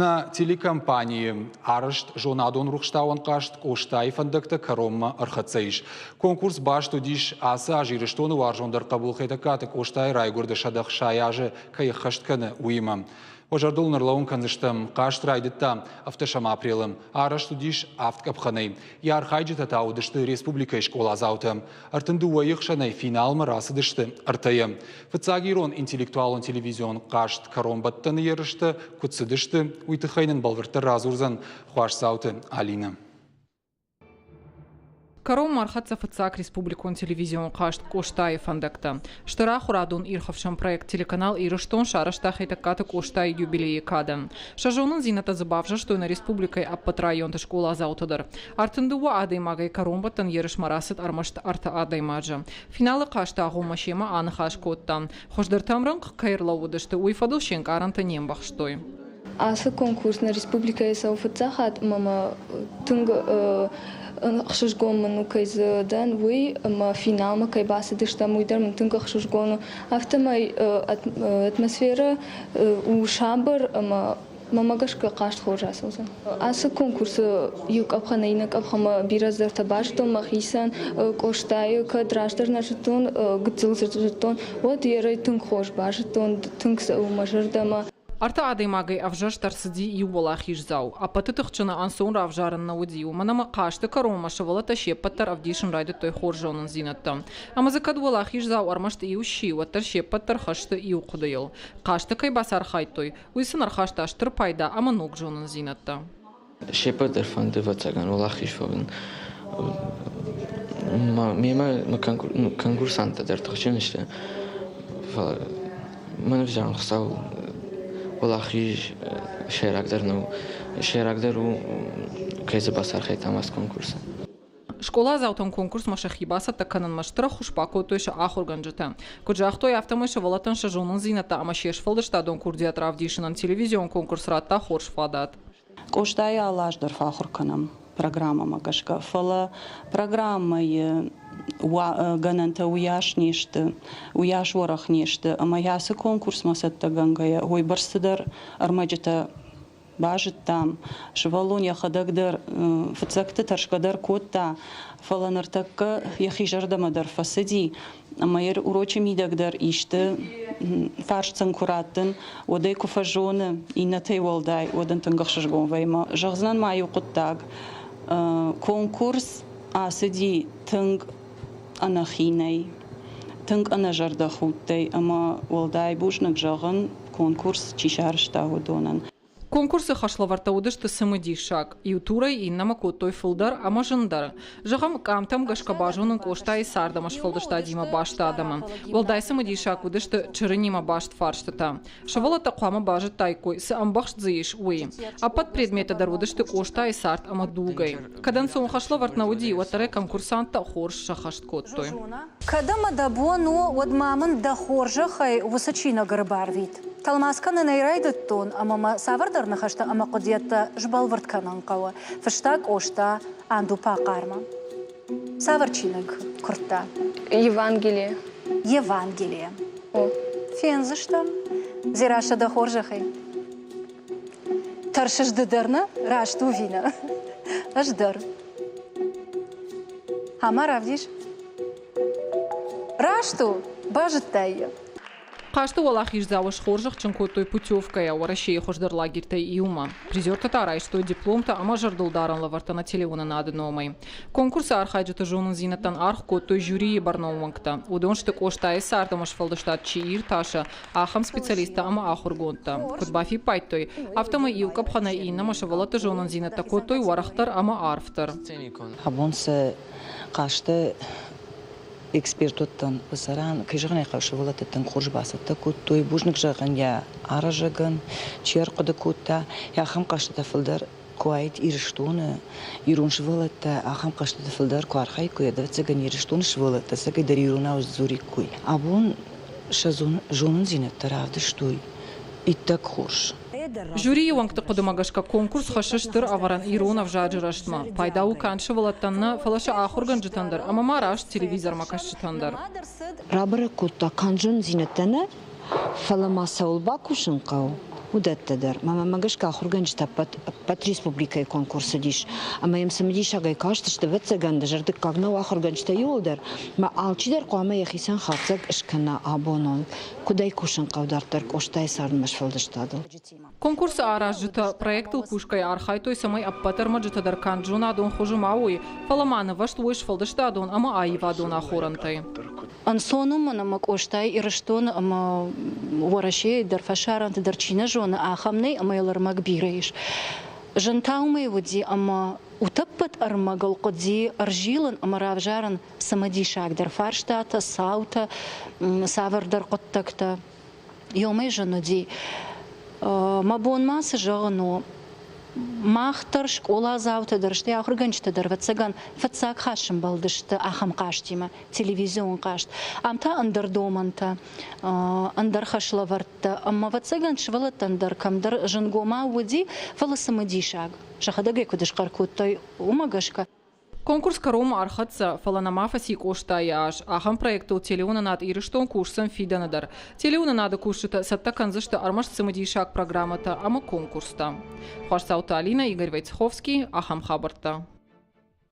Нӕ телекомпанийы арӕзт зонадон-рухстауӕн хъазт Къостайы фӕндӕгтӕ кӕронмӕ ӕрхӕццӕ ис. Конкурс баст уыдис ацы аз Ирыстоны уарзондӕр хъӕбул Хетӕгкаты Къостайы райгуырды 160 азы кӕй ӕххӕст кӕны, уыимӕ. Уӕ зӕрдыл ныр кӕндзыстӕм, хъазт райдыдта 7 апрелы. Арӕзт уыдис авд къӕпхӕнӕй. Йӕ архайджытӕ та уыдысты республикӕйы скъоладзаутӕ. 32-йы хсӕнӕй финалмӕ рацыдысты ӕртӕйӕ. Фыццаг ирон интеллектуалон телевизион хъазт кӕронбӕттӕны ерыстӕ куыд цыдысты, уый тыххӕй нын бӕлвырддӕр радзурдзӕн Хуасдзауты Алинӕ. Кӕронмӕ ӕрхӕццӕ фыццаг республикон телевизион хъазт Къостайы фӕндӕгтӕ. Стыр ахуырадон ирхӕфсӕн проект телеканал Ирыстон сарӕзта Хетӕгкаты Къостайы юбилейы кадӕн. Сӕ зонындзинӕдтӕ дзы бавзӕрстой нӕ республикӕйы ӕппӕт районты скъоладзаутӕ дӕр. 32 адӕймагӕй кӕронбӕттӕн ерысмӕ рацыд ӕрмӕст ӕртӕ адӕймаджы. Финалы хъазты агъоммӕ семӕ аныхас кодта. Хуыздӕртӕм рӕнхъ кӕй ӕрлӕууыдысты, уый фӕдыл се нкъарӕнтӕ не мбӕхстой. Ацы конкурс нӕ республикӕйы цӕуы фыццаг хатт ӕмӕ мӕ тынг ӕхсызгон мын у, кӕй дзы дӕн, уый ӕмӕ финалмӕ кӕй бацыдыстӕм, уый дӕр мын тынг ӕхсызгон у. Афтӕмӕй атмосферӕ у сабыр ӕмӕ мӕмӕ гӕсгӕ хъазт хорз ацӕудзӕн. Ацы конкурсы иу къӕпхӕнӕй иннӕ къӕпхӕнмӕ бирӕ цыдӕртӕ базыдтон мӕхицӕн. Къостайы кӕд раздӕр нӕ зыдтон, гыццыл зыдтон, уӕд ерӕй тынг хорз базыдтон, тынг цӕуы мӕ зӕрдӕмӕ. Ӕртӕ адӕймагӕй ӕвзӕрст ӕрцыди иу уӕлахиздзау. Ӕппӕты тыхджыны ӕнцон равзарын нӕ уыди, уымӕн ӕмӕ хъазты кӕронмӕ сывӕллӕттӕ се ппӕт дӕр ӕвдисын райдыдтой хорз зонындзинӕдтӕ. Ӕмӕ дзы кӕд уӕлахиздзау ӕрмӕст иу сси, уӕддӕр се ппӕт дӕр хӕсты иу хъуыдыйыл. Хъазты кӕй бацархайдтой, уый сын ӕрхаста стыр пайда ӕмӕ ног зонындзинӕдтӕ. Се ппӕт дӕр фӕнды, ӕвӕццӕгӕн, уӕлахиз фӕуын. Мемӕ конкурсанттӕ дӕр тыхджын сты, фӕлӕ мӕн ӕвзӕрын Хуыцау уӕлахиз сӕйрагдӕр нӕу. Сӕйрагдӕр у, кӕй дзы бацархайдтам ацы конкурсы. Скъоладзаутӕн конкурсмӕ сӕхи бацӕттӕ кӕнынмӕ стыр ӕххуыс бакодтой сӕ ахуыргӕнджытӕ. Куыд загътой, афтӕмӕй сывӕллӕттӕн сӕ зонындзинӕдтӕ ӕмӕ се сфӕлдыстадон курдиат равдисынӕн телевизион конкурс радта хорз фадат. Къостайы алы аз дӕр фӕахуыр кӕнӕм программӕмӕ гӕсгӕ, фӕлӕ программӕйы гӕнӕнтӕ уыйас не сты, уыйас уӕрӕх не сты, ӕмӕ ацы конкурсмӕ цӕттӕгӕнгӕйӕ уыйбӕрц цыдӕр ӕрмӕджытӕ базыдтам. Сывӕллон йӕхӕдӕг дӕр фыццӕгты тӕрсгӕ дӕр кодта, фӕлӕ ныртӕккӕ йӕхи зӕрдӕмӕ дӕр фӕцыди ӕмӕ йӕ урочы мидӕг дӕр исты фарст сын куы раттын, уӕд ӕй куы фӕзоны иннӕтӕй уӕлдай, уӕд ын тынг ӕхсызгон вӕййы. Зӕгъдзынӕн ма иу хъуыддаг. Конкурс ацыди тынг ӕнӕхинӕй, тынг ӕнӕзӕрдӕхудтӕй ӕмӕ уӕлдай бузныг зӕгъын, конкурс чи сарӕзта, уыдонӕн. Конкурсы хӕслӕвӕрдтӕ уыдысты цымыдисаг. Иу турӕй иннӕмӕ кодтой фылдӕр ӕмӕ зындӕр. Зӕгъӕм, къамтӕм гӕсгӕ базонын Къостайы цард ӕмӕ сфӕлдыстадимӕ баст адӕмы. Уӕлдай цымыдисаг уыдысты чырынимӕ баст фарстытӕ. Сывӕллӕттӕ хъуамӕ базыдтаиккой, цы ӕмбӕхст дзы ис, уый. Ӕппӕт предметтӕ дӕр уыдысты Къостайы цард ӕмӕ дугӕй. Кӕд ӕнцон хӕслӕвӕрд нӕ уыди, уӕддӕр ӕй конкурсанттӕ хорз сӕххӕст кодтой. Кӕд ӕмӕ дӕ бон у, уӕд ма мын дӕ хорзӕхӕй уыцы чиныг ӕрбарвит. Тӕлмац кӕнын ӕй райдыдтон, ӕмӕ мӕ цавӕрдӕр ныхӕстӕ ӕмӕ хъуыдыйӕдтӕ сбӕлвырд кӕнын хъӕуы, фыста Къоста Андупахъармӕ. Цавӕр чиныг куырдта? Евангелие. Евангелие. О. Фендзыстӕм. Дзерассӕ, дӕ хорзӕхӕй. Тӕрсыс ды дӕр нӕ? Раст у ви нӕ? Ӕз дӕр. Ӕмӕ равдис. Раст у, базыдтай йӕ. Хъазты уӕлахиздзауы схорзӕхджын кодтой путевкӕйӕ Уӕрӕсейы хуыздӕр лагертӕй иумӕ. Призертӕ та райстой дипломтӕ ӕмӕ зӕрдылдарӕн лӕвӕрттӕ нӕ телеуынынады номӕй. Конкурсы архайджыты зонындзинӕдтӕн аргъ кодтой жюрийы бӕрнон уӕнгтӕ. Уыдон сты Къостайы цард ӕмӕ сфӕлдыстад чи иртасы, ахӕм специалисттӕ ӕмӕ ахуыргондтӕ. Куыд бафиппайдтой, афтӕмӕй иу къӕпхӕнӕй иннӕмӕ сывӕллӕтты зонындзинӕдтӕ кодтой уӕрӕхдӕр ӕмӕ арфдӕр. Абон сӕ хъазты эксперт уыдтӕн цӕрӕн, кӕй зӕгъын ӕй хъӕуы, сывӕллӕтты тынг хорз бацӕттӕ кодтой. Бузныг зӕгъын йӕ аразӕгӕн, чи ӕрхъуыды кодта, ахӕм хъӕзтытӕ фылдӕр куы уаид Ирыстоны, ирон сывӕллӕттӕ ахӕм хъӕзтыты фылдӕр куы архаиккой, ӕвӕццӕгӕн Ирыстоны сывӕллӕттӕ ӕцӕгӕйдӕр иронау сдзуриккой. Абон сӕ зонындзинӕдтӕ равдыстой иттӕг хорз. Жюрийы уӕнгты хъуыдымӕ гӕсгӕ конкурс хӕссы стыр ӕвӕрӕн ирон ӕвзаджы рӕзтмӕ. Пайда у канд сывӕллӕттӕн нӕ, фӕлӕ сӕ ахуыргӕнджытӕн дӕр ӕмӕ ма раст телевизормӕ кӕсджытӕн дӕр. Рабӕрӕг кодта канд зонындзинӕдтӕ нӕ, фӕлӕ ма цӕуыл бакусын хъӕуы, уыдӕттӕ дӕр. Мӕнмӕ гӕсгӕ ахуыргӕнджытӕ ӕппӕт республикӕйы конкурс уыдис ӕмӕ йӕм цымыдисагӕй кастысты, ӕвӕццӕгӕн, дызӕрдыггаг нӕу ахуыргӕнджытӕ иууылдӕр, ӕмӕ алчидӕр хъуамӕ йӕхицӕн хатдзӕг скӕна абон онг, куыд ӕй кусын хъӕуы дарддӕр Къостайы цардмӕ сфӕлдыстадыл. Конкурсы аразджытӕ проектыл кусгӕйӕ архайдтой, цӕмӕй ӕппӕт ӕрмӕджытӕ дӕр канд зонадон хуызы ма уой, фӕлӕ ма нывӕзт уой сфӕлдыстадон ӕмӕ аивадон ахорӕнтӕй. Ӕнцон у мӕн ӕмӕ Къостайы Ирыстоны ӕмӕ Уӕрӕсейы дӕр, фӕсарӕнты дӕр чи нӕ зоны, ахӕм нӕй ӕмӕ йыл ӕрмӕг бирӕ ис. Зын та уымӕй уыди, ӕмӕ утӕппӕт ӕрмӕгыл хъуыди ӕрзилын ӕмӕ равзарын цымыдисагдӕр фарстатӕ, цаутӕ, цавӕрдӕр хъуыддӕгтӕ. Ёмӕ зын уыди. Мӕ бон ма цы зӕгъын у, мах дӕр, скъоладзаутӕ дӕр, стӕй ахуыргӕнджытӕ дӕр, ӕвӕццӕгӕн, фыццаг хатт сӕмбӕлдысты ахӕм хъазтимӕ, телевизион хъазт. Ам та ӕндӕр домӕнтӕ, ӕндӕр хӕслӕвӕрдтӕ ӕмӕ, ӕвӕццӕгӕн, сывӕллӕттӕн дӕр кӕмдӕр зынгомау уыди, фӕлӕ цымыдисаг. Сӕхӕдӕг ӕй куыд схъӕр кодтой, уымӕ гӕсгӕ. Конкурс кӕронмӕ ӕрхӕццӕ, фӕлӕ нӕма фӕци Къостайы аз. Ахӕм проектыл телеуынынад Ирыстон кусдзӕн фидӕны дӕр. Телеуынынады кусджытӕ цӕттӕ кӕндзысты ӕрмӕст цымыдисаг программӕтӕ ӕмӕ конкурстӕ. Хуасдзауты Алинӕ, Игорь Войцеховский, ахӕм хабӕрттӕ.